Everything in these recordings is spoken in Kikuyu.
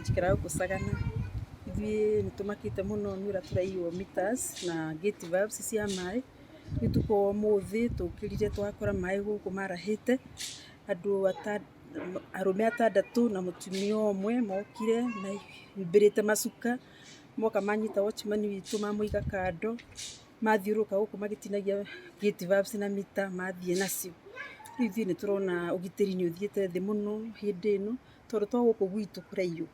Njikaraga gũkũ Sagana. Ithuĩ nĩ tũmakĩte mũno nĩ ũrĩa tũraiywo meters na gate valves cia maĩ. Rĩu ũtukũ wa ũmũthĩ tũkĩrire twakora maĩ gũkũ marahĩte, andũ arũme atandatũ na mũtumia ũmwe mokire mehumbĩrĩte macuka, moka manyita watchman witũ mamũiga kando, mathiũrũrũka gũkũ magĩtinagia gate valves na mita mathiĩ nacio. Rĩu ithuĩ nĩ tũrona ũgitĩri nĩ ũthiĩte thĩ mũno hĩndĩ ĩno, tondũ to gũkũ gwitũ kũraiywo,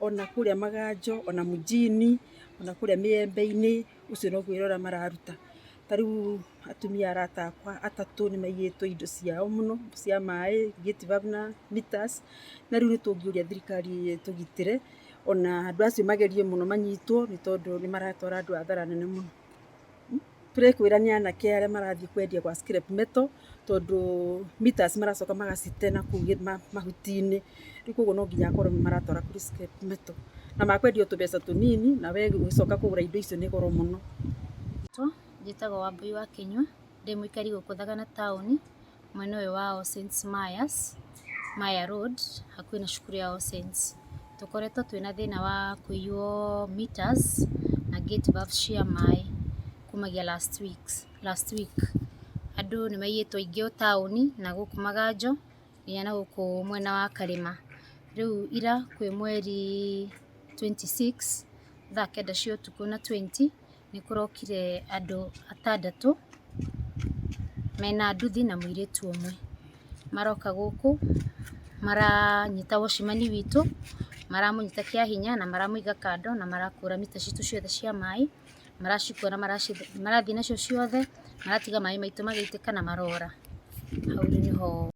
ona kũrĩa Maganjo, ona mjini, ona kũrĩa Mĩembe-inĩ, ũcio noguo wĩra ũrĩa mararuta. Ta rĩu atumia arata akwa atatũ nĩ maiyĩtwo indo ciao mũno cia maĩ, gate valve na meters, na rĩu nĩ tũngĩũria thirikari ĩtũgitĩre, ona andũ acio magerie mũno manyitwo, nĩ tondũ nĩ maratwara andũ hathara nene mũno. Tũrekwĩra nĩ anake arĩa marathiĩ kwendia gwa scrap metal, tondũ meters maracoka magacite nakũu mahuti-inĩ, rĩu koguo no nginya akorwo maratwara kũrĩ scrap metal, na makwendio tũbeca tũnini, na we ũgĩcoka kũgũra indo icio nĩ goro mũno. Njĩtagwo Wambui wa Kĩnyua, ndĩ mũikari gũkũ Thagana taũni, mwena ũyũ wa All Saints Mayas, Maya Road, hakuhĩ na cukuru ya All Saints. Tũkoretwo twĩna thĩna wa kũiywo meters na gate valves cia maĩ kumagia last week, last week. Andũ nĩ maiyĩtwo aingĩ o taũni na gũkũ Maganjo nginya na gũkũ mwena wa Karĩma. Rĩu ira kwĩ mweri 26 thaa 9 cia ũtukũ na 20 nĩ kũrokire andũ atandatũ mena nduthi na mũirĩtu ũmwe. Maroka gũkũ maranyita watchman witũ, maramũnyita kĩa hinya na maramũiga kando na marakũra mita citũ ciothe cia maĩ, maracikua na marathiĩ nacio ciothe, maratiga maĩ maitũ magĩitĩka na marora. Hau rĩu nĩho.